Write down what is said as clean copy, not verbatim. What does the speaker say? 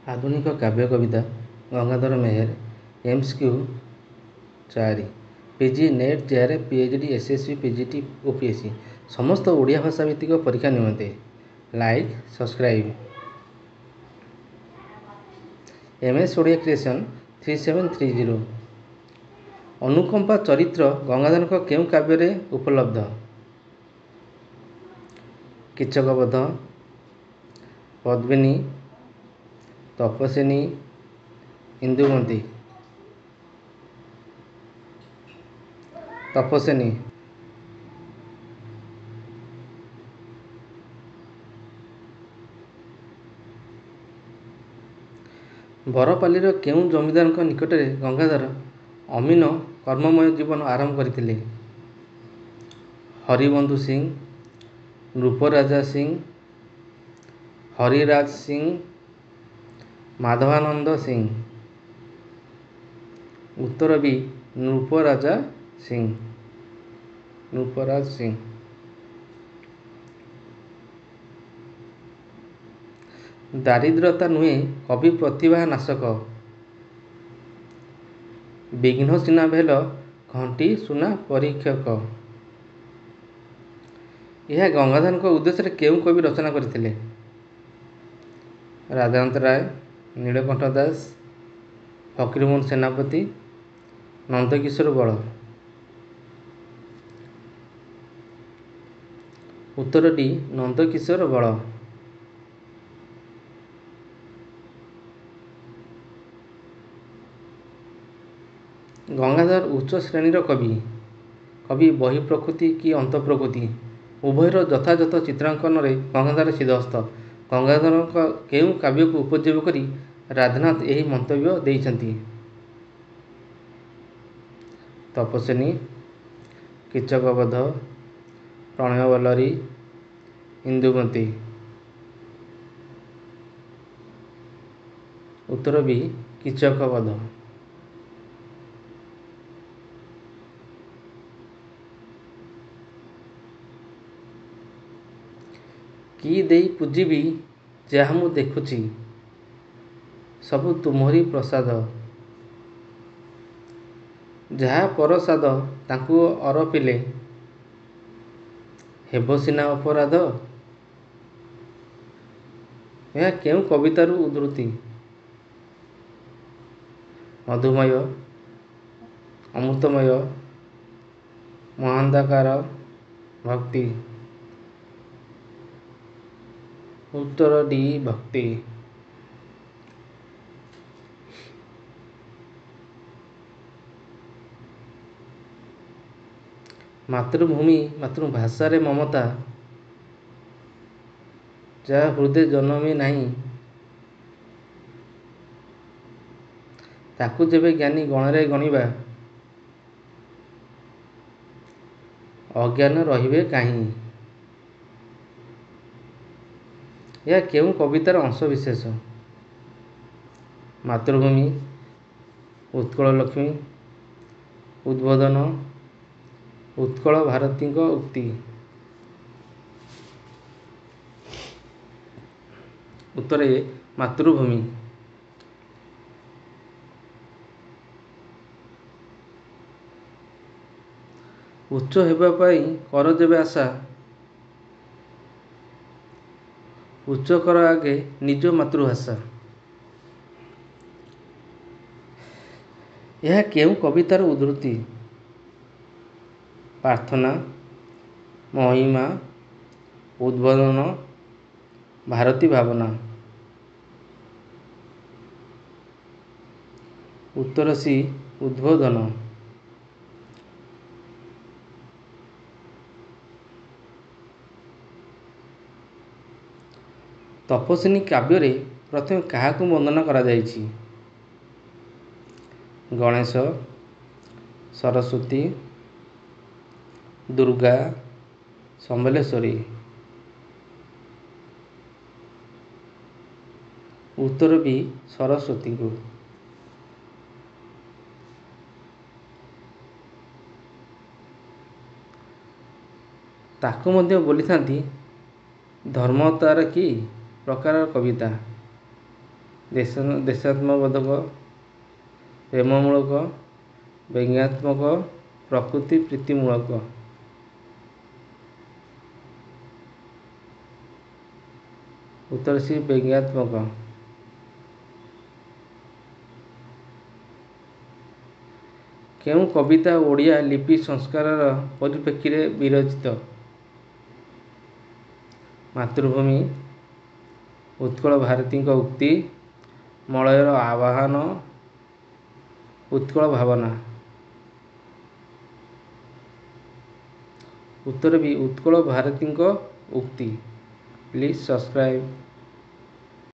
ଆଧୁନିକ କାବ୍ୟ କବିତା Gangadhar Meher. MCQ 4। PG, NET, JRF, PhD, SSC, PGT, OPSC ସମସ୍ତ ଓଡ଼ିଆ ଭାଷା ଭିତ୍ତିକ ପରୀକ୍ଷା ନିମନ୍ତେ like, subscribe. MS Odia creation 3730। ଅନୁକମ୍ପା ଚରିତ୍ର ଗଙ୍ଗାଧରଙ୍କ କେଉଁ କାବ୍ୟରେ ଉପଲବ୍ଧ? କୀଚକବଧ, ପଦ୍ମିନୀ, ତପସ୍ୱିନୀ, ଇନ୍ଦୁମତୀ। ତପସ୍ୱିନୀ। ବରପାଲିର କେଉଁ ଜମିଦାରଙ୍କ ନିକଟରେ ଗଙ୍ଗାଧର ଅମିନ କର୍ମମୟ ଜୀବନ ଆରମ୍ଭ କରିଥିଲେ? ହରିବନ୍ଧୁ ସିଂ, ନୃପରାଜା ସିଂ, ହରିରାଜ ସିଂ, ମାଧବାନନ୍ଦ ସିଂ। ଉତ୍ତର ବି ନୃପରାଜା ସିଂ। ନୃପରାଜ ସିଂ। ଦାରିଦ୍ରତା ନୁହେଁ କବି ପ୍ରତିଭା ନାଶକ, ବିଘ୍ନ ସିନା ଭେଲ ଘଣ୍ଟି ସୁନା ପରୀକ୍ଷକ। ଏହା ଗଙ୍ଗାଧରଙ୍କ ଉଦ୍ଦେଶ୍ୟରେ କେଉଁ କବି ରଚନା କରିଥିଲେ? ରାଧାନାଥ ରାୟ, ନୀଳକଣ୍ଠ ଦାସ, ଫକୀରମୋହନ ସେନାପତି, ନନ୍ଦକିଶୋର ବଳ। ଉତ୍ତର ଡି ନନ୍ଦକିଶୋର ବଳ। ଗଙ୍ଗାଧର ଉଚ୍ଚ ଶ୍ରେଣୀର କବି। କବି ବହିଃପ୍ରକୃତି କି ଅନ୍ତଃପ୍ରକୃତି ଉଭୟର ଯଥାଯଥ ଚିତ୍ରାଙ୍କନରେ ଗଙ୍ଗାଧର ସିଦ୍ଧହସ୍ତ। ଗଙ୍ଗାଧରଙ୍କ କେଉଁ କାବ୍ୟକୁ ଉପଜୀବ୍ୟ କରି ରାଧାନାଥ ଏହି ମନ୍ତବ୍ୟ ଦେଇଛନ୍ତି? ତପସ୍ୱିନୀ, କୀଚକବଧ, ପ୍ରଣୟବଲ୍ଲରୀ, ଇନ୍ଦୁମତୀ। ଉତ୍ତର ବି କୀଚକବଧ। କି ଦେଇ ପୂଜିବି ଯାହା ମୁଁ ଦେଖୁଛି, ସବୁ ତୁମରି ପ୍ରସାଦ। ଯାହା ପରସାଦ ତାଙ୍କୁ ଅରପିଲେ, ହେବ ସିନା ଅପରାଧ। ଏହା କେଉଁ କବିତାରୁ ଉଦ୍ଧୃତି? ମଧୁମୟ, ଅମୃତମୟ, ମହାନ୍ଧକାର, ଭକ୍ତି। ଉତ୍ତର ଡି ଭକ୍ତି। ମାତୃଭୂମି ମାତୃଭାଷାରେ ମମତା ଯାହା ହୃଦେ ଜନମି ନାହିଁ, ତାକୁ ଯେବେ ଜ୍ଞାନୀ ଗଣରେ ଗଣିବା, ଅଜ୍ଞାନ ରହିବେ କାହିଁ? ଏହା କେଉଁ କବିତାର ଅଂଶବିଶେଷ? ମାତୃଭୂମି, ଉତ୍କଳ ଲକ୍ଷ୍ମୀ, ଉଦ୍ବୋଧନ, ଉତ୍କଳ ଭାରତୀଙ୍କ ଉକ୍ତି। ଉତ୍ତର ଏ ମାତୃଭୂମି। ଉଚ୍ଚ ହେବା ପାଇଁ କର ଯେବେ ଆଶା, ଉଚ୍ଚ କର ଆଗେ ନିଜ ମାତୃଭାଷା। ଏହା କେଉଁ କବିତାର ଉଦ୍ଧୃତି? ପ୍ରାର୍ଥନା, ମହିମା, ଉଦ୍ବୋଧନ, ଭାରତୀ ଭାବନା। ଉତ୍ତର ସି ଉଦ୍ବୋଧନ। ତପସ୍ୱିନୀ କାବ୍ୟରେ ପ୍ରଥମେ କାହାକୁ ବନ୍ଦନା କରାଯାଇଛି? ଗଣେଶ, ସରସ୍ୱତୀ, ଦୁର୍ଗା, ସମଲେଶ୍ୱରୀ। ଉତ୍ତର ବି ସରସ୍ୱତୀଙ୍କୁ। ତାକୁ ମଧ୍ୟ ବୋଲିଥାନ୍ତି ଧର୍ମ ତାର କି ପ୍ରକାର କବିତା? ଦେଶାତ୍ମବୋଧକ, ପ୍ରେମମୂଳକ, ବ୍ୟଙ୍ଗାତ୍ମକ, ପ୍ରକୃତି ପ୍ରୀତିମୂଳକ। ଉତ୍ତର ସି ବ୍ୟଙ୍ଗାତ୍ମକ। କେଉଁ କବିତା ଓଡ଼ିଆ ଲିପି ସଂସ୍କାରର ପରିପ୍ରେକ୍ଷୀରେ ବିରଚିତ? ମାତୃଭୂମି, ଉତ୍କଳ ଭାରତୀଙ୍କ ଉକ୍ତି, ମଳୟର ଆବାହନ, ଉତ୍କଳ ଭାବନା। ଉତ୍ତର ବି ଉତ୍କଳ ଭାରତୀଙ୍କ ଉକ୍ତି। Please subscribe.